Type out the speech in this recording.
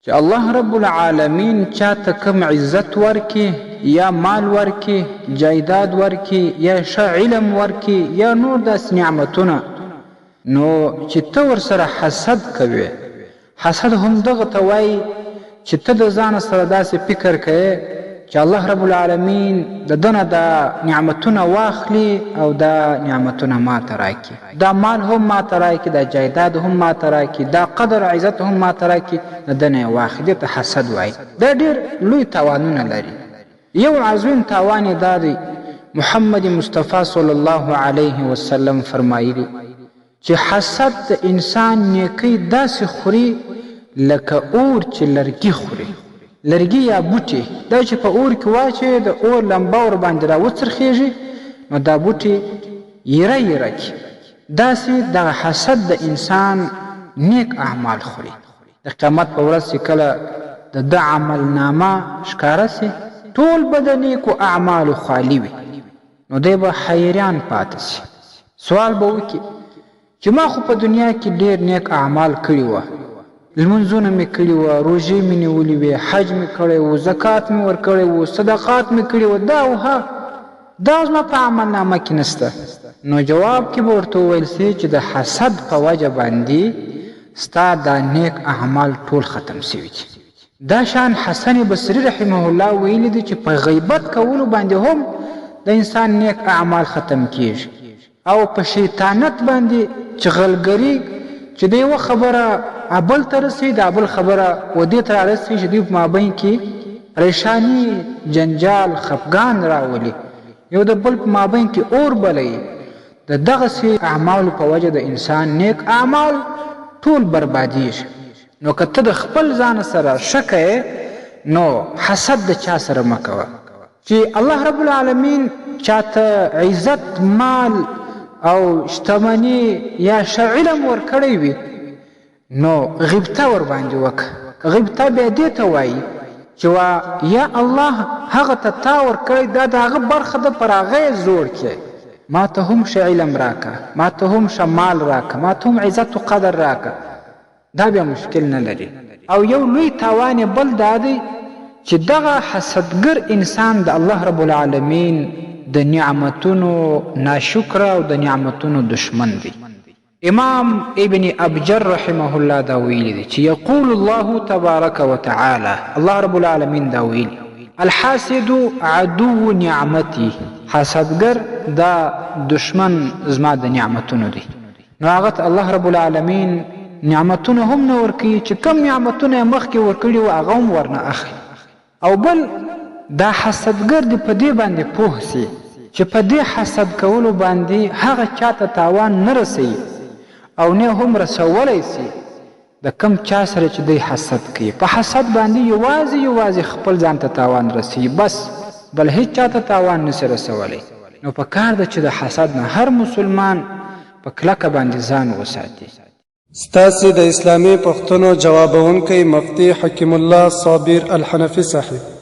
چې الله رب العالمین چاته کوم عزت ورکړي یا مال ورکړي، جایداد ورکړي یا ښه علم ورکړي یا نور داسې نعمتونه نو چې ته ورسره حسد کوې، حسد هم دغه ته وايي چې ته د ځانه سره داسې فکر کوې چې الله رب العالمین د ده نه دا نعمتونه واخلي او دا نعمتونه ماته راکړي، دا مال هم ماته راکړي، دا جایداد هم ماته راکړي، دا قدر او عزت هم ماته راکړي، د ده نه یې واخلي، دې ته حسد وايي. دا ډېر لوی تاوانونه لري. یو عظیم تاوان یې دا دی، محمد مصطفی صلی الله علیه وسلم فرمایلي چې حسد د انسان نیکۍ داسې خوري لکه اور چې لرګي خوري. لرګي یا بوټي دا چې په اور کې واچوې د اور لمبه ورباندې راوڅرخېږي نو دا بوټي یره یره کړي. داسې دغه حسد د انسان نیک اعمال خوري. د قیامت په ورځ چې کله د ده عمل نامه ښکاره شي ټول به د نیکو اعمالو خالي وي. نو دی به حیران پاته شي، سوال به وکړي چې ما خو په دنیا کې ډېر نیک اعمال کړي وه، لمونځونه مې کړي وه، روژې مې نیولي وې، حج مې کړی و، زکات مې ورکړی و، صدقات مې کړي وه، دا او ها، دا زما په عمل نامه کې نشته. نو جواب کې به ورته وویل شي چې د حسد په وجه باندې ستا دا نیک اعمال ټول ختم شوي دي. دا شان حسن بصري رحمه الله ویلي دي چې په غیبت کولو باندې هم د انسان نیک اعمال ختم کیږي او په شیطانت باندې چغلګري چې د یوه خبره ابل ته رسوي د ابل خبره و دې ته رارسوي چې دوی په مابین کې پریشاني، جنجال، خفګان راولي، یو د بل په مابین کې اور بلوي، د دغسې اعمالو په وجه د انسان نیک اعمال ټول بربادیږي. نو که ته د خپل ځانه سره ښه کوې نو حسد د چا سره مه کوه چي الله رب العالمين چاته عزت، مال او شتمني يا ښه علم ورکړی وي نو غبطه ورباندې وکړه، غبطه بيا دې ته وايي چې وا يا الله هغه ته تا ورکړی دا د هغه برخه ده پر هغه يې زوړ کړې، ماته هم ښه علم راکړه، ماته هم ښه مال راکړه، ماته هم عزت و قدر راکړه. دا بیا مشکل نه لري. او یو لوی تاوان یې بل دا دی چې دغه حسدګر انسان د الله رب العالمین د نعمتونو ناشکره او د نعمتونو دښمن دی. امام ابن ابجر رحمه الله دا ویلي دي چې یقول الله تبارک وتعالی، الله رب العالمین دا ویلي، الحاسد عدو نعمتي، حسدګر دا دښمن زما د نعمتونو دی. نو هغه ته الله رب العالمین نعمتونه هم نه ورکوي چې کوم نعمتونه یې مخکې ورکړي وو هغه هم ورنه اخلي. او بل دا حسدګر دې په دې باندې پوه سي چې په دې حسد کولو باندې هغه چاته تاوان نه رسوي او نه هم رسولی سي د کوم چا سره چې دی حسد کوي په حسد باندې یوازې یوازې خپل ځان ته تاوان رسوي بس بل هیڅ چا ته تاوان نشي رسولی. نو په کار ده چې د حسد نه هر مسلمان په کلکه باندې ځان وساتي. ستاسې د اسلامي پوښتنو جوابوونکی مفتي حکیم الله صابر الحنفي صاحب.